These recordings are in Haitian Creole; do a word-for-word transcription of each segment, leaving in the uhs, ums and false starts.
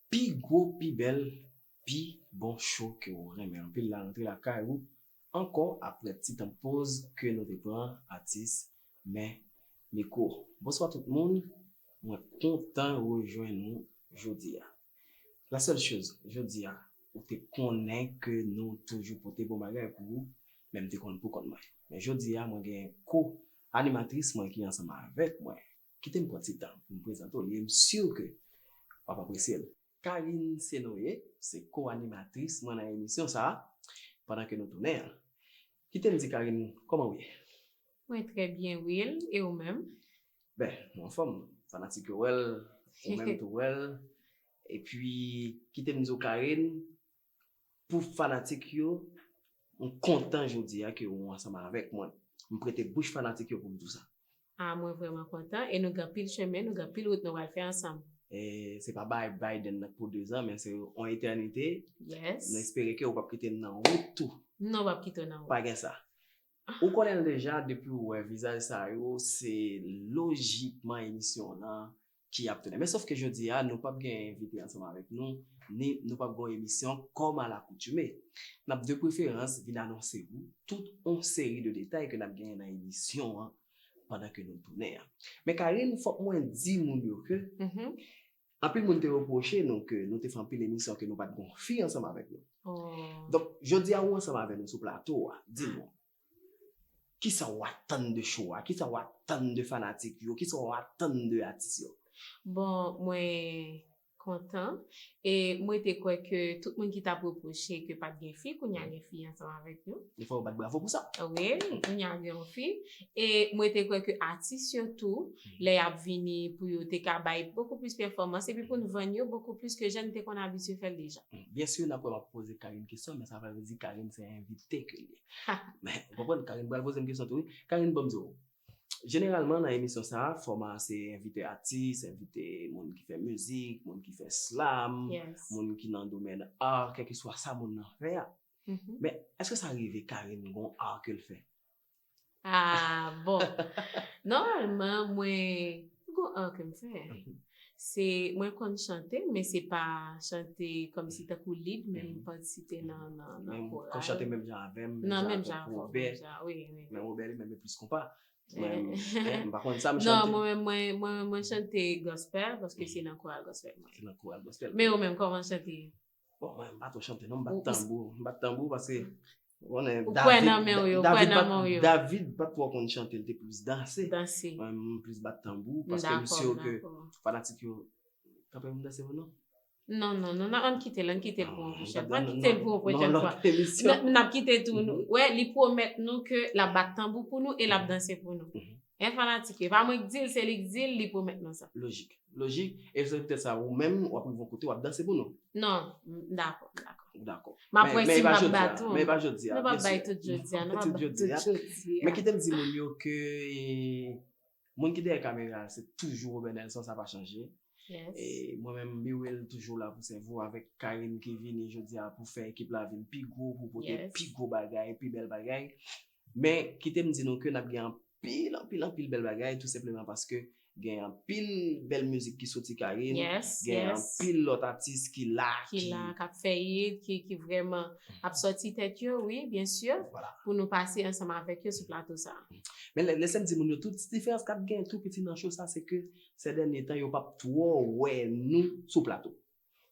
pi gwo, pi bèl, pi bon show ke w renmen anpil la rantre lakay ou ankò apre ti tan poz ke nou te pran atis men mikwo. Bonswa tout moun, mwen kontan rejwenn nou jodi a. La sèl choz, jodi a, ou te konnen ke nou toujou pote bon bagay pou ou, men m te konn pou kont mwen. Men jodi a, mwen gen ko-animatris mwen ki ansanm avèk mwen. Kite m pran ti tan pou m prezante w li, e m si ke w ap apresye l. Karine Senoye, se ko-animatris mwen nan emisyon sa a, pandan ke nou tounen an. Kite m di Karine, kòman w ye? Mwen trè byen, Will, e ou menm? Ben, mwen anfòm, fanatik yo wè l, ou menm tou wè l. Epi, kite m di w Karine, pou fanatik yo, m kontan jodi a ke ou ansanm avèk mwen. M prete bouch fanatik yo pou m di w sa. Ah, mwen vrèman kontan e nou gen anpil chemen, nou gen anpil wout nou pral fè ansanm. E se pa bay Biden nan pou de zan, men se yon etènite. Yes. Nou espere ke ou p ap kite m nan wout tou. Non, w p ap kite w nan wout. Pa gen sa. Ou konnen l deja, depi ou wè vizaj sa yo, se lojikman emisyon w nan ki ap tounen. Men sòf ke jodi a, nou p ap gen envite ansanm avèk nou, ni nou p ap gen yon emisyon kòm alakoutime. N ap de preferans vin anonse ou tout yon seri de detay ke n ap genyen nan emisyon an pandan ke nou tounen an. Men Karine, fòk mwen di moun yo ke anpil moun te repwoche nou ke nou te fè anpil emisyon ke nou pa t gen yon fi ansanm avèk nou. Donk, jodi a ou ansanm avè nou sou plato a, di nou, kisa w atann de show a? Kisa w atann de fanatik yo? Kisa w atann de atis yo? Bon, mwen kontan. E mwen te kwè ke tout moun ki t ap repwoche ke pa t gen fi, kounye a gen fi ansanm avèk yo. Fò yo bat bravo pou sa. Wi, kounye a gen yon fi. E mwen te kwè ke atis yo tou, lè y ap vini pou yo te ka bay bokou plis pèfòmans epi pou n vann yo bokou plis ke jan n te konn abitye fè l deja. Byen si n ap wè m ap poze Karine kesyon, men sa pa vle di Karine se envite ke l ye. Men, ou konprann, Karine pral poze m kesyon tou, wi. Karine, ban m di w, jeneralman, nan emisyon sa a, fòma a se envite atis, envite moun ki fè mizik, moun ki fè slam, moun ki nan domèn art, kèlkeswa sa moun nan fè a. Men, èske sa rive Karine gen yon art ke l fè? Ah, bon. Nòmalman, mwen, gon art ke m fè. Se, mwen konn chante, men se pa chante kòmsi tankou lead, men m patisipe nan, nan, nan koral. Menm chante menm jan avè m, menm jan avèk Robert. Menm Robert li menm e plis konpa. Mwen, m pa konn sa m chante. Non, mwen menm, mwen, mwen, mwen chante gospel, paske se nan koral gospel mwen. Se nan koral gospel. Men ou menm, kòman w chante? Bon, mwen, m pa twò chante, non, m bat tanbou. M bat tanbou paske, ou konnen, David, David pa t twò konn chante, li te plis danse. Mwen, m plis bat tanbou, paske m si ke fanatik yo, kanpe m danse pou nou? Non, non, non, non, ann kite l, ann kite l pou yon pwochèn fwa. Ann kite l pou yon pwochèn fwa. N ap kite tou. Wè, li pwomèt nou ke l ap bat tanbou pou nou e l ap danse pou nou. E fanatik yo. E pa mwen k di l, se li k di l, li pwomèt nou sa. Lojik. Lojik. E se poutèt sa, ou menm, w ap rive yon kote, w ap danse pou nou. Non, m dakò, m dakò. Ou dakò. M ap wè si m ap bat ou. Men e pa jodi a. Nou p ap bay tout jodi a. Nou p ap bay tout jodi a. Men kite m di moun yo ke Moun ki dèyè kamera a se toujou Robert Nelson, sa pa chanje. E mwen menm, Biwil toujou la pou sèvi w avèk Karine ki vini jodi a pou fè ekip la vin pi gwo, pou pote pi gwo bagay, pi bèl bagay. Men, kite m di nou ke n ap gen anpil, anpil, anpil bèl bagay, tou senpleman paske gen anpil bèl mizik ki soti Karine, gen anpil lòt atis ki la, ki la, k ap fè hit, ki, ki vrèman ap sòti tèt yo, wi, byen si, pou nou pase ansanm avèk yo sou plato sa a. Men lè, lè sèm di moun yo, tout diferans k ap gen tou piti nan show sa, se ke sè dènye tan yo p ap twò wè nou sou plato.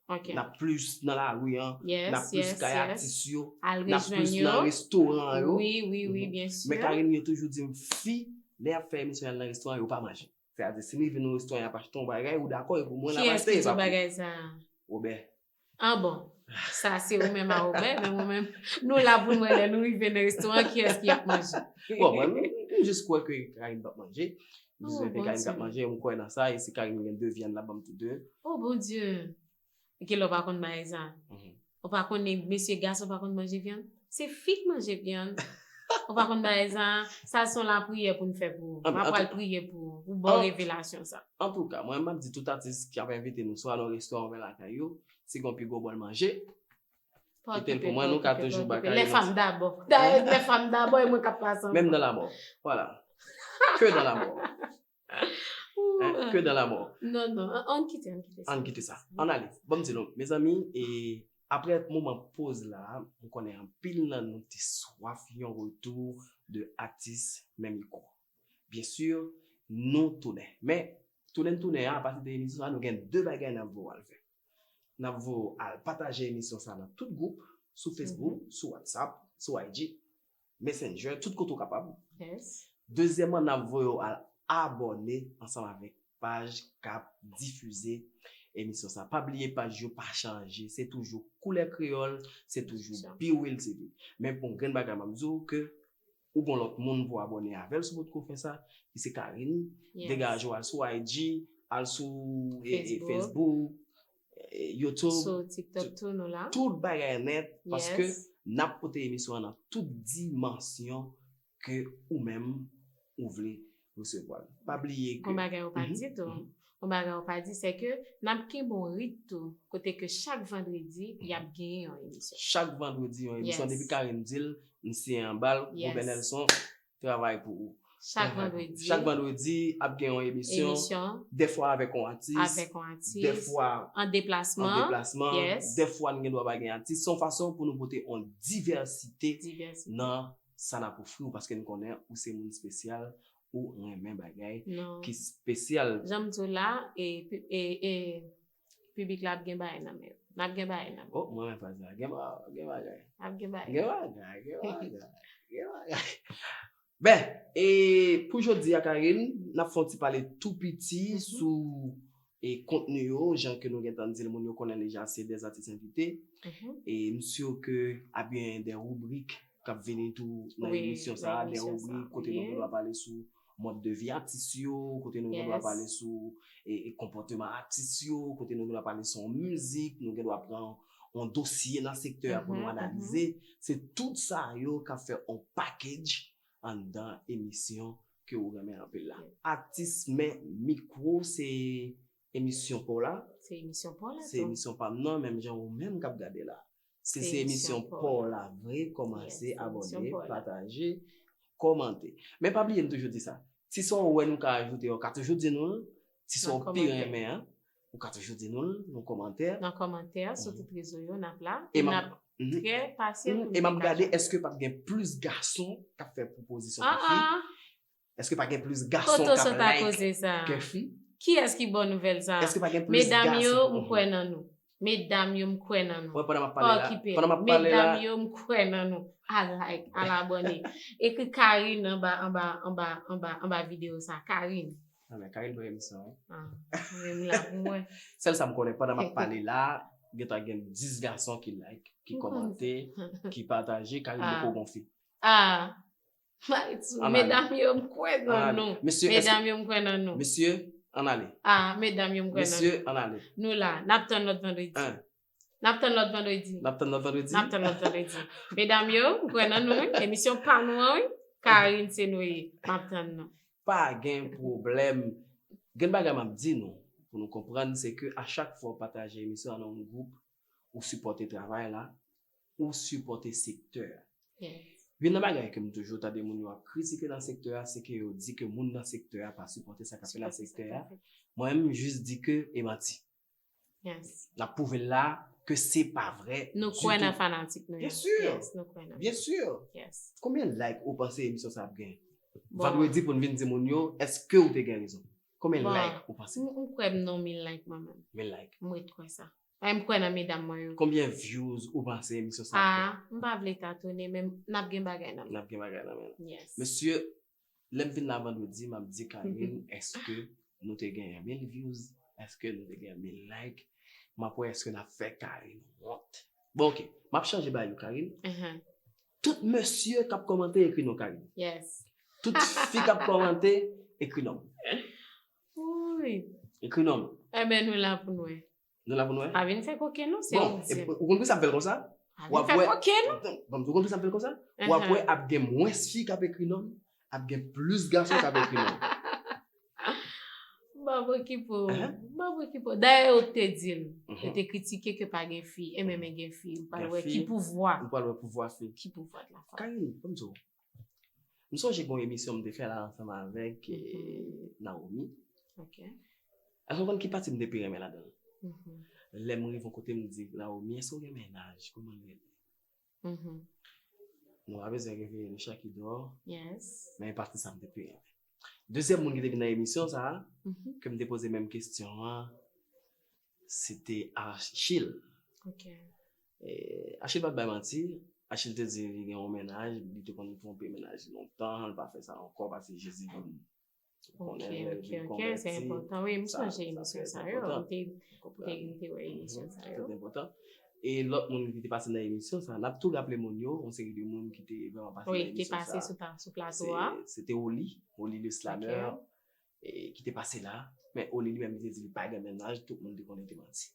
N ap plis nan lari an, n ap plis kay atis yo, n ap plis nan restoran yo. Wi, wi, wi, byen si. Men Karine yo toujou di m, fi, lè y ap fè emisyon y al nan restoran, yo pa manje. Sètadi, si m rive nan restoran, y ap achte yon bagay, ou dakò, e pou mwen l ap achte, e pa pou ou. Kiyès ki di w bagay sa a? Wobè. Ah bon. Sa se ou menm a Wobè, men mwen menm, nou la pou n wè lè nou rive nan restoran kiyès ki ap manje. Bon, mwen, m, m jis kwè ke Karine p ap manje. M jis kwè ke Karine p ap manje, m kwè nan sa, e si Karine gen de vyann, l ap ban m tou de. Oh, Bondye. Gen lè w pa konn bagay sa. Ou pa konnen mesye gason pa konn manje vyann? Se fi k manje vyann. Ou pa konn bagay sa. Sa se yon lapriyè pou n fè pou ou. M ap pral priye pou ou, pou ba w revelasyon sa. Antouka, mwen m ap di tout atis k ap envite nou, swa nan restoran oubyen lakay yo, si gen yon pi gwo bòl manje, kite l pou mwen, nou ka toujou ba Karine. Les femmes d'abord. Dayè, les femmes d'abord, e mwen k ap pase ankò. Même dans la mort. Voilà. Que dans la mort. Hein? que dans la mort. Non, non, an, an kite, an kite sa. Ann kite sa. Ann ale. Bon, m di nou, mezanmi, e apre moman poz la, m konnen anpil nan nou te swaf yon retou de atis men mikwo. Byen si, nou tounen. Men, tounen n tounen an, apati de emisyon sa, nou gen de bagay n ap voye w al fè. N ap voye w al pataje emisyon sa nan tout gwoup, sou Facebook, sou WhatsApp, sou I G, Messenger, tout kote w kapab. Yes. Dezyèmman, n ap voye w al abòne ansanm avèk paj k ap difize emisyon sa. Pa bliye paj yo pa chanje, se toujou Koulè Kreyòl, se toujou Be Real T V. Men pou yon grenn bagay, m ap di w ke ou gon lòt moun pou abòne avè l si w potko fè sa, ki se Karine. Yes. Degaje w al sou I G, al sou e, e, Facebook. Facebook, e, YouTube, Sou TikTok tou nou la. Tout bagay nèt, paske Yes. n ap pote emisyon an nan tout dimansyon ke ou menm ou vle resevwa l. Pa bliye ke Gon bagay ou pa Mhm, di tou. mhm. Gon bagay ou pa di, se ke n ap kenbe yon rit tou, kote ke chak vandredi, y ap genyen yon emisyon. Chak vandredi yon emisyon. Yes. Depi Karine di l, m siyen anba l, Yes. Gwoben Nelson, travay pou ou. Chak vandredi, Chak vandredi, ap gen yon emisyon. Emisyon Dèfwa avèk yon atis. Avèk yon atis. Dèfwa An deplasman. An deplasman. Yes. Dèfwa n gen dwa pa gen atis. Se yon fason pou nou pote yon divèsite Divèsite. Nan sa n ap ofri w, paske n konnen ou se moun espesyal, ou renmen bagay Non. Ki espesyal. Jan m di w la, e, pi- e, e, piblik la ap gen bagay nan men yo. N ap gen bagay nan men. Oh, mwen menm fraz la. Gen ba- gen bagay. N ap gen bagay. Gen bagay, gen bagay, gen bagay. Ben, e pou jodi a, Karine, n ap fè yon ti pale tou piti Mhm. sou e kontni yo, jan ke nou gentan di l, moun yo konnen deja se des artistes invités. Mhm. E m si ke ap gen de ribrik k ap vini tou nan Wi, emisyon sa, nan de emisyon sa, ribrik kote nou wi. Gen dwa pale sou mòd de vi atis yo, kote nou gen dwa Yes. Pale sou e, e konpòteman atis yo, kote nou gen dwa pale sou yon mizik, nou gen dwa pran yon dosye nan sektè a pou nou Mhm, analize. Se tout sa yo k ap fè yon package anndan emisyon ke ou renmen anpil la. Atis men mikwo se emisyon pa w la. Se emisyon pa w la Se tou. Emisyon pa m nan, menm jan ou menm k ap gade la. Si Se se emisyon emisyon pa w pa w la. La vre, kòmanse Yes, abòne, emisyon pa w la. Pataje, kòmante. Men pa bliye m toujou di sa. Si sa w wè nou ka ajoute, ou ka toujou di nou l. Si sa Nan w pi kòmantè. Renmen an, ou ka toujou di nou l nan kòmantè. Nan kòmantè, sou Mhm. tout rezo yo, n ap la. E E n m ap ap- mhm. trè pasyan Mhm. pou E m ap nou gade dekache. Èske pa t gen plis gason k ap fè pwopozisyon Ah, ke fi? ah. Èske pa gen plis gason Kote w k ap sot a like koze sa? Ke fi? Kiyès ki ba w nouvèl sa? Èske pa gen plis Medam gason? Yo, m Mhm. Kwè nan nou. Medam yo, m kwè nan nou. Mwen pandan m ap Pa pale la, okipe. Pandan m ap pale la, Medam yo, m kwè nan nou. Al like, al abòne. Ekri Karine anba, anba, anba, anba, anba videyo sa. Karine. Ah, men Karine ban emisyon, wi. Ah, men m la pou mwen. Sèl sa m konnen, pandan m ap pale la, gentan gen dis gason ki like, ki M konn. Kòmante, ki pataje, Karine Ah. Poko gon fi. Ah. Maritime, Ann ale. Medam yo, m kwè Ann nan ale. nou. Mesye, èske- Medam yo, m kwè nan nou. Mesye, ann ale. Ah, medam yo, m kwè nan nou. Mesye, ann ale. Nou la, n ap tann lòt vandredi. Hein. N ap tann lòt vandredi. N ap tann lòt vandredi. N ap tann lòt vandredi. Medam yo, m kwè nan nou, wi. Emisyon pa nou an, wi. Karine se nou ye. M ap tann nou. Pa gen pwoblèm. Gen bagay m ap di nou, pou nou konprann, se ke a chak fwa w pataje emisyon an nan yon gwoup, ou sipòte travay la, ou sipòte sektè a. Yes. Youn nan bagay ke m toujou tande moun yo ap kritike nan sektè a, se ke yo di ke moun nan sektè a pa sipòte sa k ap fèt nan sektè a. Mwen menm, m jis di ke e manti. Yes. N ap pwouve l la ke se pa vre. Nou ditou. Kwè nan fanatik nou yo. Byen si. Yes, nou kwè nan. Byen si. Yes. Konbyen like ou panse emisyon sa ap genyen? Bon. Vandredi pou n vin di moun yo, èske ou te gen rezon? Konbyen Bon. Like ou panse? M, m kwè m nan mil like mwen menm. Mil like. M ret kwè sa. Mwen m kwè nan medam mwen yo. Konbyen views ou panse emisyon sa ap Ah, m pa vle tatone, men n ap gen bagay nan gen? N ap gen bagay nan men. Yes. Mesye, lè m vin la vandredi, m ap di Karine, èske nou te genyen mil views? Èske nou te genyen mil like? M ap wè èske n ap fè Karine wont. Bon, ok. M ap chanje ba yo, Karine. Uh-huh. Tout mesye k ap kòmante, ekri non Karine. Yes. Tout fi k ap kòmante, ekri non. Wi. Ekri non. Enben, nou la pou nou wè. Nou la pou nou wè? Pa vin fè koken non, se Bon, ou di. Ou konn ki sa m fè l konsa? Pa vin fè koken non. Bon, ou konn ki sa m fè l konsa? W ap wè ap gen mwens fi k ap ekri non, ap gen plis gason k ap ekri non. M pa preokipe w. M pa preokipe w. Dayè, yo te di l. Yo te kritike ke pa gen fi. Enben, men gen fi. M pral wè ki pouvwa. M pral wè pouvwa fi. Ki pouvwa de la femme. Karine, ban m di w. M sonje gon emisyon m te fè la ansanm avèk eh, Naomi. Ok. Èske w konn ki pati m te pi renmen ladan l? Lè m rive yon kote, m di Naomi, èske w gen mennaj? Kòman l rele? Nou pa bezwen reveye nou chak idò, men e pati sa m te pi renmen. Dezyèm moun ki te vin nan emisyon sa a, ke m te poze menm kesyon an, se te Achille. E, Achille pa t bay manti. Achille te di li gen yon mennaj, li te konn twonpe mennaj li lontan, li pa fè sa ankò paske Jezi vin konnen l, li vin konvèti. Sa, sa trè enpòtan. Trè enpòtan. E lòt moun ki te pase nan emisyon sa, n ap tou raple moun yo, yon seri de moun ki te vrèman pase nan emisyon sa. Se, se te Oli, Oli le slameur, e, ki te pase la. Men Oli li menm, li te di li pa gen mennaj, tout moun te konnen te manti.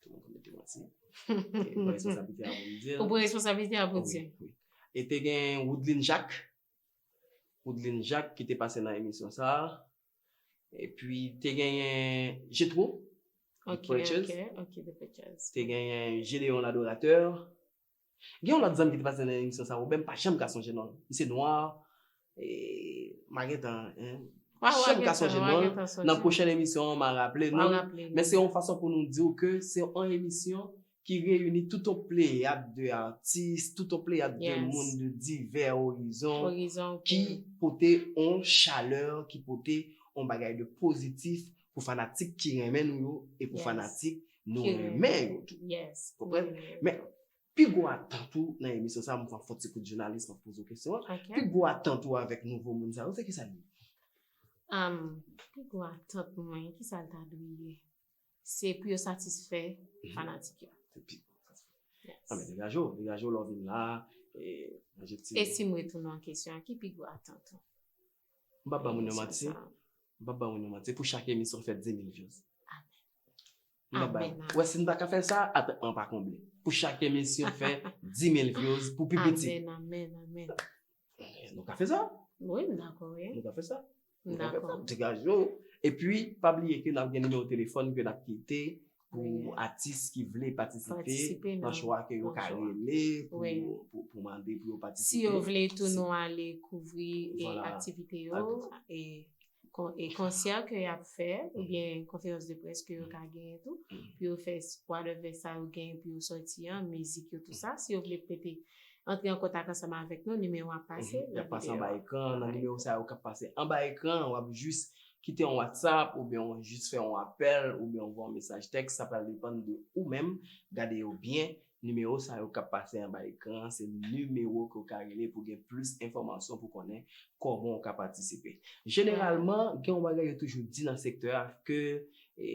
Tout moun konnen te manti. E, pran responsablite a pou li di l. Ou pran responsablite a pou di l. Wi, wi. E te gen Woodline Jacques. Woodline Jacques ki te pase nan emisyon sa a. Epi te genyen Jetro, The Preachers. Te genyen Gédéon l'Adorateur. Gen yon lòt zanmi ki te pase nan emisyon sa a, Woben, m pa janm ka sonje non l. Misye nwa, e, m a gentan, en, m pa janm ka sonje non l. Nan pwochèn emisyon an, m a raple non l. Men se yon fason pou nou di w ke se yon emisyon ki reyini tout yon pleyad de atis, tout yon pleyad de moun de divè orizon ki pote yon chalè, ki pote yon bagay de pozitif pou fanatik ki renmen nou yo e pou fanatik nou renmen yo tou. Konprann? Men pi gwo atant ou nan emisyon sa, m ap fè yon ti kout jounalis, m ap poze w kesyon an. Pi gwo atant ou avèk nouvo moun sa yo, se kisa l ye? Pi gwo atant mwen, kisa l ta dwe ye? Se pou yo satisfè fanatik yo. Se pi gwo. Yes. Anben, degaje w, degaje w lè w vin la, e, manje ti. E si m retounen an kesyon an, ki pi gwo atant ou? M p ap ba moun yo manti. M p ap ba moun yo manti. Pou chak emisyon fè di mil views. Amen. M p ap ba. Amen, amen. Ou wè, si n pa ka fè sa, atant mwen pa konble. Pou chak emisyon fè di mil views pou pi piti. Amen, amen, amen. Nou ka fè sa. Wi, m dakò, wi. Nou ka fè sa. M dakò. Degaje w. Epi, pa bliye ke n ap gen nimewo telefòn ke n ap kite pou atis ki vle patisipe nan chwa ke yo ka rele pou, pou, pou mande pou yo patisipe. Si yo vle tou nou ale kouvri, e, aktivite yo, e, kon-, e, konsè ke y ap fè, oubyen konferans de près ke yo ka genyen tou, pou yo fè whatever sa yo genyen pou yo sòti an, mizik yo, tou sa. Si yo vle pete antre an kontak ansanm avèk nou, nimewo a ap pase. Y ap pase anba ekran, nan nimewo sa yo k ap pase anba ekran, w ap jis kite yon WhatsApp, oubyen w jis fè yon apèl, oubyen w voye yon mesaj tèks, sa pral depann de ou menm. Gade yo byen, nimewo sa yo k ap pase anba ekran an, se nimewo ke w ka rele pou gen plis enfòmasyon, pou konnen kòman w ka patisipe. Jeneralman, gen yon bagay yo toujou di nan sektè a, ke, e,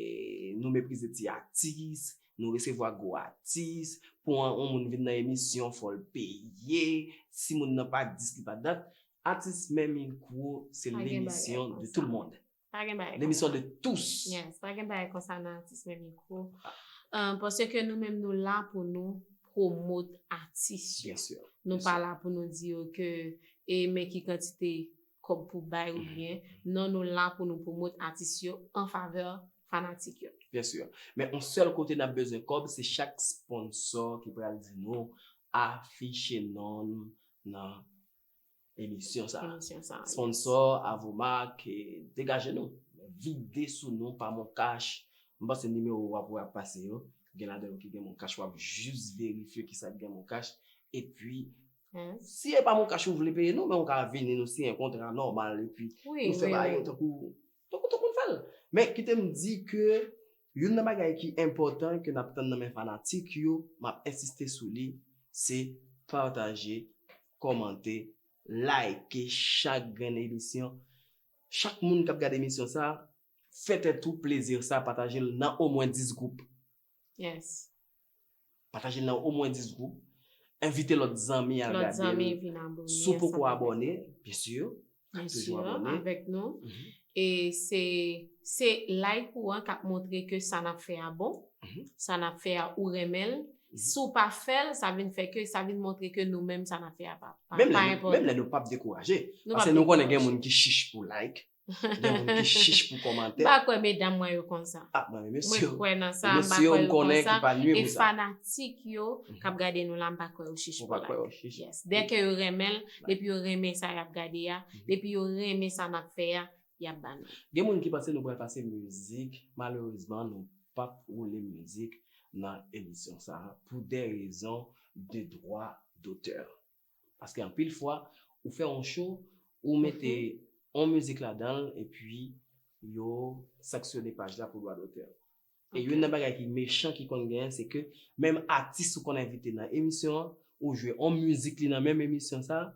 nou meprize ti atis, nou resevwa gwo atis, pou yon, yon moun vin nan emisyon, fò l peye, si moun nan pa dis, li pa dat, Atis Men Mikwo, se lemisyon de tout le monde. Pa gen bagay konsa. Lemisyon de tous. Yes, pa gen bagay konsa nan Atis Men Mikwo. Ah. Euh, paske nou menm nou la pou nou pwomot atis yo. Byen si. Nou pa la pou nou di yo ke, e, men ki kantite kòb pou bay oubyen. Non, nou la pou nou pwomot atis yo an favè fanatik yo. Byen si. Men yon sèl kote n ap bezwen kòb, se chak sponsò ki pral di nou afiche non l nan emisyon sa. Emisyon sa, yes. Sponsò, Avomac, e, degaje nou. Vide sou nou pa MonCash. M panse nimewo w ap wè ap pase yo. Gen ladan yo ki gen MonCash, w ap jis verifye kisa k gen MonCash. Epi, si e pa MonCash ou vle peye nou, men w ka vini, nou siyen kontra nòmal, epi nou fè bagay yo tankou, tankou, tankou n fè l. Men kite m di ke youn nan bagay ki enpòtan ke n ap tann nan men fanatik yo, m ap ensiste sou li, se pataje, kòmante, like chak grenn emisyon. Chak moun k ap gade emisyon sa, fè tèt ou plezi sa, pataje l nan omwen dis gwoup. Yes. Pataje l nan omwen dis gwoup. Envite lòt zanmi al gade l. Si w poko abòne, byen si, toujou abòne avèk nou. E se, se like ou an k ap montre ke sa n ap fè a bon, sa n ap fè a ou renmen l. Si w pa fè l, sa vin fè ke, sa vin montre ke nou menm sa n ap fè a pa, pa, pa enpòtan. Menm lè nou p ap dekouraje, paske nou konnen gen moun ki chich pou like. Gen moun ki chich pou kòmantè. M pa kwè medam mwen yo konsa. Ah, mwen, mesye, mwen kwè nan sa, m pa kwè yo konsa. E fanatik yo k ap gade nou la, m pa kwè yo chich pou like. Yes. Dèke yo renmen l, depi yo renmen sa y ap gade a, depi yo renmen sa n ap fè a, y ap ba nou. Gen moun ki panse nou pral pase mizik, malerezman nou p ap woule mizik nan emisyon sa a pou de rezon de dwa dotè. Paske anpil fwa, ou fè yon show, ou mete yon mizik ladan l, epi yo sanksyone paj la pou dwa dotè. E youn nan bagay ki mechan ki konn genyen, se ke menm atis ou konn envite nan emisyon an, ou jwe yon mizik li nan menm emisyon sa,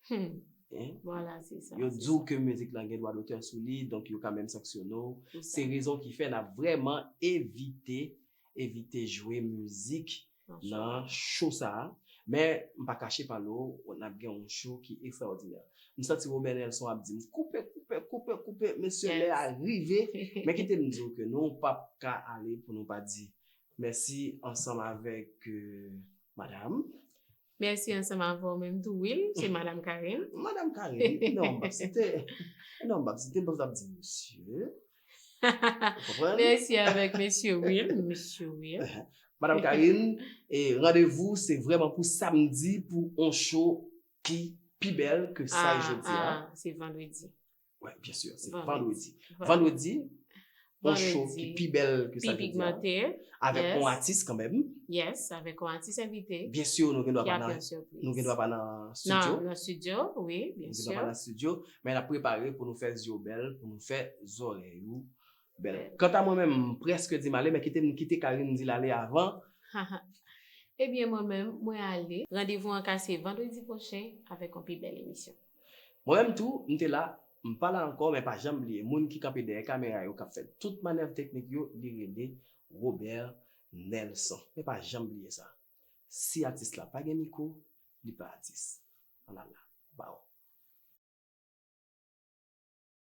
Hmm. hein? Voilà, c'est ça. Yo c'est di w ça. Ke mizik lan gen dwa dotè sou li, donk yo ka menm sanksyone w. C'est Se ça. Rezon ki fè n ap vrèman evite, evite jwe mizik Nan show. Nan show sa a. Men m pa kache pale w, n ap gen yon show ki ekstraòdinè. M santi Robert Nelson ap di m, "Koupe, koupe, koupe, koupe, mesye, lè a Yes. rive." Men kite m di w ke nou p ap ka ale pou nou pa di mèsi ansanm avèk euh, madam. Mèsi ansanm avè w menm tou, Will. Se Madam Karine. Madam Karine, non, m p ap site. Non, m p ap site, m p ap di mesye. Ou konprann? Mèsi avèk Mesye Will. Mesye Will. Madam Karine, e randevou se vrèman pou samdi pou yon show ki pi bèl ke sa Ah, jodi a. Ah, se vandredi. Wi, byen si, se Vandredi. Vandredi. Voilà. Vandredi, yon show ki pi bèl ke Pi sa jodi a. Pigmante. Avèk Yes. yon atis kanmenm. Yes, avèk yon atis envite. Byen si, nou gen dwa Ki pa ap nan, yon surprise. Nou gen dwa pa nan studio. Nan, nan studio, wi, byen Nou gen dwa pa sûr. Nan studio. Men n ap prepare pou nou fè zye w bèl, pou nou fè zòrèy ou bèl. Bèl. Kanta mwen menm, m prèske di m ale, men kite m kite Karine di l ale avan. Ebyen, mwen menm, mwen ale. Randevou an ka se vandredi pwochen avèk yon pi bèl emisyon. Mwen menm tou, m te la, m pa la ankò, men pa janm bliye, moun ki kanpe dèyè kamera yo, k ap fè tout manèv teknik yo, li rele Robert Nelson. Men pa janm bliye sa. Si atis la pa gen mikwo, li pa atis. Ann al la. Baw.